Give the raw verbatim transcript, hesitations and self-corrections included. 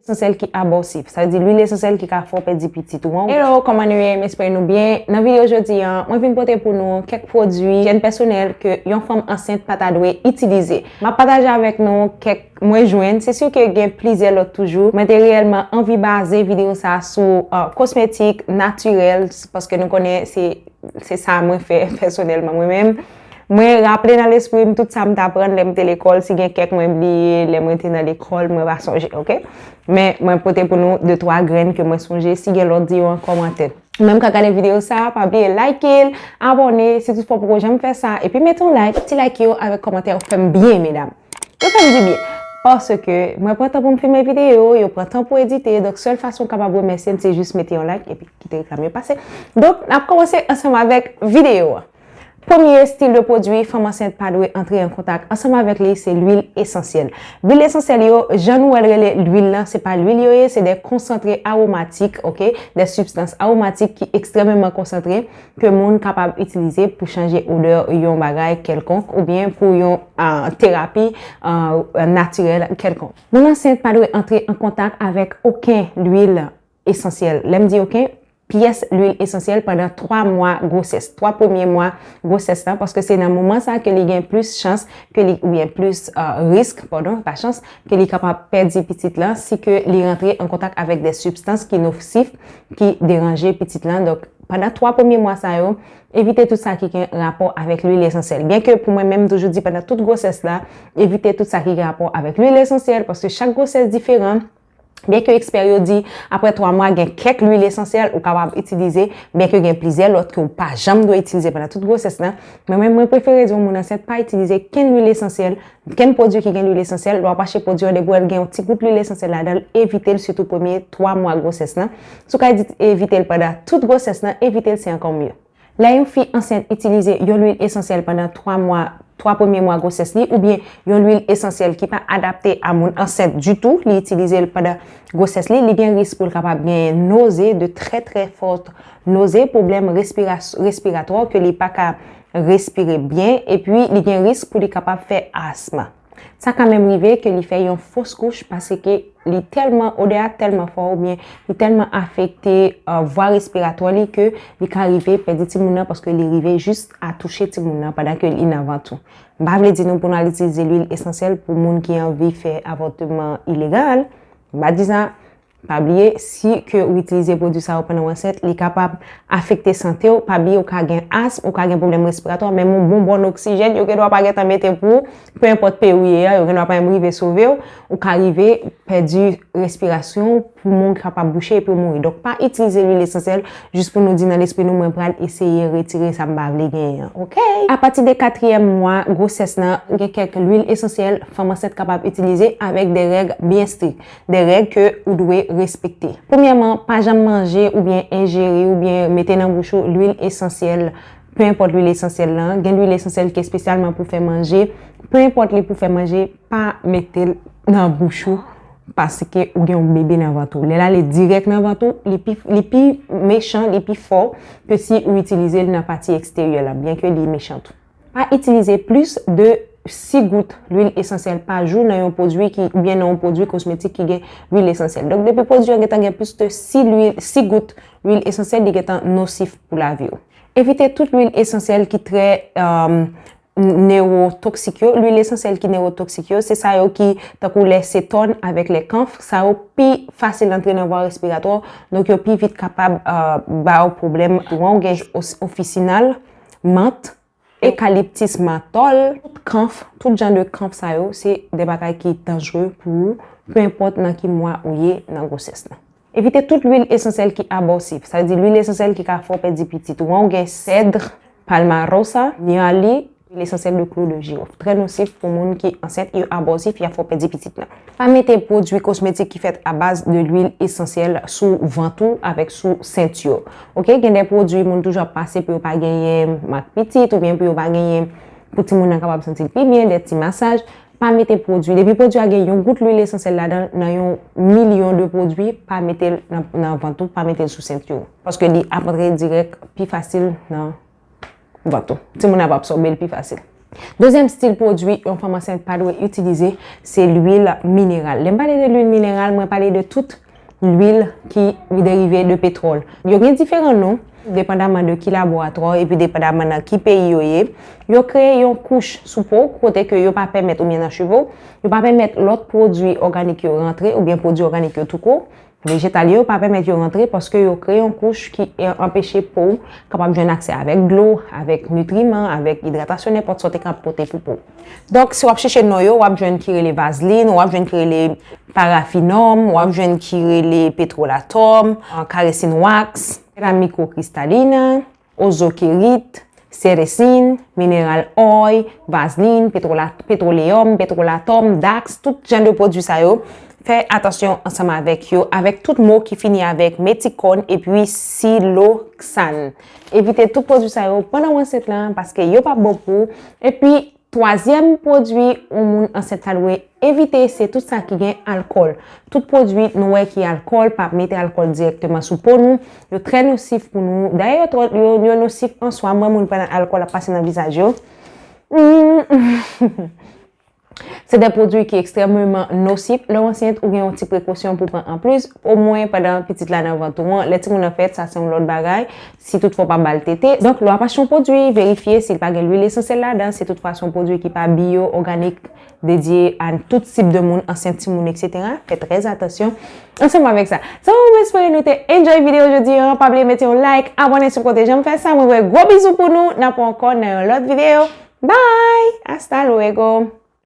esansyèl ki abòsif, sa vle di lwil esansyèl ki ka fè w pèdi pitit ou an. Hello, kòman nou ye? M espere nou byen. Nan videyo jodi a, mwen vin pote pou nou kèk pwodui ijyèn pèsonèl ke yon fanm ansent pa ta dwe itilize. M ap pataje avèk nou kèk mwen jwenn. Se si ke gen plizyè lòt toujou. Mwen te reyèlman anvi baze videyo sa a sou, uh, kosmetik natirèl, paske nou konnen se, se sa mwen fè pèsonèlman mwen menm. Mwen raple nan lespri m tout sa m t aprann lè m te lekòl, si gen kèk mwen bliye lè mwen te nan lekòl, mwen pa sonje, oke? Men mwen pote pou nou de twa grenn ke mwen sonje, si gen lòt, di yo an kòmantè. Menm ka gade videyo sa a, pa bliye like l, abòne, si toutfwa w poko janm fè sa, epi mete yon like, ti like yo avèk kòmantè yo fè m byen, medam. Yo fè m di byen. Paske mwen pran tan pou m filme videyo, yo pran tan pou edite, donk sèl fason w kapab remèsye m, se jis mete yon like, epi kite reklam yo pase. Donk, n ap kòmanse ansanm avèk videyo a. Premye estil de pwodui fanm ansent pa dwe antre an kontak ansanm avèk li, se lwil esansyèl. Lwil esansyèl yo, jan nou wè l rele lwil lan, se pa lwil yo ye, se de konsantre awomatik, oke? De sibstans awomatik ki ekstrèmeman konsantre, ke moun kapab itilize pou chanje odè yon bagay kèlkonk, oubyen pou yon, ah, terapi, ah, natirèl kèlkonk. Moun ansent pa dwe antre an kontak avèk okenn lwil esansyèl. Lè m di okenn, pyès lwil esansyèl pandan twa mwa gwosès, twa premye mwa gwosès lan, paske se nan moman sa ke li gen plis chans ke li, oubyen plis, ah, risk, padon, pa chans, ke li kapab pèdi pitit lan si ke li rantre an kontak avèk de sibstans ki nosif, ki deranje pitit lan. Donk, pandan twa premye mwa sa yo, evite tout sa ki gen rapò avèk lwil esansyèl. Byen ke pou mwen menm, m toujou di pandan tout gwosès la, evite tout sa ki gen rapò avèk lwil esansyèl, paske chak gwosès diferan. Byen ke ekspè yo di, apre twa mwa, gen kèk lwil esansyèl ou kapab itilize, byen ke gen plizyè lòt ke w pa janm dwe itilize pandan tout gwosès lan, men mwen, mwen prefere di yon moun ansent pa itilize kenn lwil esansyèl, kenn pwodui ki gen lwil esansyèl, lè w ap achte pwodui an, depi w wè l gen yon ti gout lwil esansyèl ladan l, evite l, sitou premye twa mwa gwosès lan. Si w ka di evite l pandan tout gwosès lan, evite l, se ankò mye. Lè yon fi ansent itilize yon lwil esansyèl pandan twa mwa, twa premye mwa gwosès li, oubyen yon lwil esansyèl ki pa adapte a moun ansent ditou, li itilize l pandan gwosès li, li gen risk pou l kapab gen noze, de trè, trè fòt noze, pwoblèm respira-, respiratwa, ke li pa ka respire byen, epi li gen risk pou li kapab fè asm. Sa ka menm rive ke li fè yon fos kouch paske li tèlman, odè a tèlman fò oubyen li tèlman afekte, euh, vwa respiratwa li ke li ka rive pèdi timoun nan paske li rive jis a touche timoun nan pandan ke li nan vant ou. M pa vle di nou pou nou al itilize lwil esansyèl pou moun ki anvi fè avòtman ilegal. M pa di sa. Pa bliye, si ke ou itilize pwodui sa yo pandan w ansent, li kapab afekte sante w. Pa bliye, ou ka gen asm, ou ka gen pwoblèm respiratwa, menm yon bonbòn oksijèn, yo gendwa pa gentan mete pou ou, pe enpòt peyi w ye a, yo gendwa pa menm rive sove w, ou ka rive pèdi respirasyon w, poumon kapab bouche epi w mouri. Donk, pa itilize lwil esansyèl jis pou nou di nan lespri nou, mwen pral eseye retire sa m pa vle genyen an, oke? Apati de katriyèm mwa gwosès lan, gen kèk lwil esansyèl fanm ansent kapab itilize avèk de règ byen strik. De règ ke ou dwe respekte. Premyèman, pa janm manje oubyen enjere oubyen mete nan bouch ou lwil esansyèl, pe enpòt lwil esansyèl lan. Gen lwil esansyèl ki espesyalman pou fè manje. Pe enpòt li pou fè manje, pa mete l nan bouch ou paske ou gen yon bebe nan vant ou. Lè l ale dirèk nan vant ou, li pi, li pi mechan, li pi fò ke si ou itilize l nan pati eksteryè la, byen ke li mechan tou. Pa itilize plis de sis gout lwil esansyèl pa jou nan yon pwodui ki, oubyen nan yon pwodui kosmetik ki gen lwil esansyèl. Donk, depi pwodui an gentan gen plis de sis lwil, sis gout lwil esansyèl, li gentan nosif pou lavi w. Evite tout lwil esansyèl ki trè, euh, newotoksik yo. Lwil esansyèl ki newotoksik yo, se sa yo ki, tankou lè setòn avèk lè kanf, sa yo pi fasil antre nan vwa respiratwa w, donk yo pi vit kapab, euh, ba w pwoblèm. Ou gen os-, ofisinal, mant, ekaliptis, mantòl, tout kanf, tout jan de kanf sa yo, se de bagay ki danjere pou ou, pe enpòt nan ki mwa ou ye nan gwosès lan. Evite tout lwil esansyèl ki abòsif, sa vle di lwil esansyèl ki ka fè w pèdi pitit ou an, ou gen sèd, palmarosa, nyali, lwil esansyèl de clou de girofle. Trè nosif pou moun ki ansent, yo abòsif, y ap fè w pèdi pitit lan. Pa mete pwodui kosmetik ki fèt a baz de lwil esansyèl sou vant ou avèk sou senti w. Oke, gen de pwodui moun toujou ap pase pou yo pa genyen mak pitit oubyen pou yo pa genyen, pou timoun nan kapab santi l pi byen, de ti masaj. Pa mete pwodui. Depi pwodui a gen yon gout lwil esansyèl ladan l, nan yon milyon de pwodui, pa mete l nan, nan vant ou, pa mete l sou senti w. Paske li ap antre dirèk pi fasil nan vant ou. Timoun nan ap absòbe l pi fasil. Dezyèm stil pwodui yon fanm ansent pa dwe itilize, se lwil mineral. Lè m pale de lwil mineral, mwen pale de tout lwil ki derive de petwòl. Yo gen diferan non, depandaman de ki laboratwa, epi depandaman nan ki peyi yo ye. Yo kreye yon kouch sou po, kote ke yo pa pèmèt, oubyen nan cheve w, yo pa pèmèt lòt pwodui òganik yo rantre, oubyen pwodui òganik yo touko. Vejetal yo pa pèmèt yo rantre paske yo kreye yon kouch ki, eh, anpeche po w kapab jwenn aksè avèk dlo, avèk nitriman, avèk idratasyon, nenpòt sa w te ka pote pou po w. Donk, si w ap chèche non yo, w ap jwenn ki rele vazlin, w ap jwenn ki rele parafinòm, w ap jwenn ki rele petrolatòm, eh, karesin wax, seramiko kristalina, ozokerit, seresin, mineral oil, vazlin, petrola-, petroleyòm, petrolatòm, dax, tout jan de pwodui sa yo. Fè atansyon ansanm avèk yo, avèk tout mo ki fini avèk metikòn epi siloksan. Evite tout pwodui sa yo pandan w ansent lan, paske yo pa bon pou ou. Epi, twazyèm pwodui yon moun ansent ta dwe evite, se tout sa ki gen alkòl. Tout pwodui nou wè ki alkòl, pa mete alkòl dirèkteman sou po nou. Yo trè nosif pou nou. Dayè, yo, twò- yo, yo nosif an swa. M wè moun pran alkòl ap pase nan vizaj yo. Se de pwodui ki ekstrèmeman nosif. Lè w ansent, ou gen yon ti prekosyon pou pran anplis, omwen pandan pitit la nan vant ou an. Lè timoun nan fèt, sa se yon lòt bagay. Si toutfwa w pa ba l tete. Donk, lè w ap achte yon pwodui, verifye si l pa gen lwil esansyèl ladan, si toutfwa se yon pwodui ki pa biyo, òganik, dedye a tout tip de moun, ansent, timoun, etsetera. Fè trè atansyon ansanm avèk sa. So, m espere nou te enjoy videyo jodi an. Pa bliye mete yon like, abòne si w pa t janm fè sa. Mwen voye gwo bizou pou nou. N ap wè ankò nan yon lòt videyo. Bye! Hasta luego!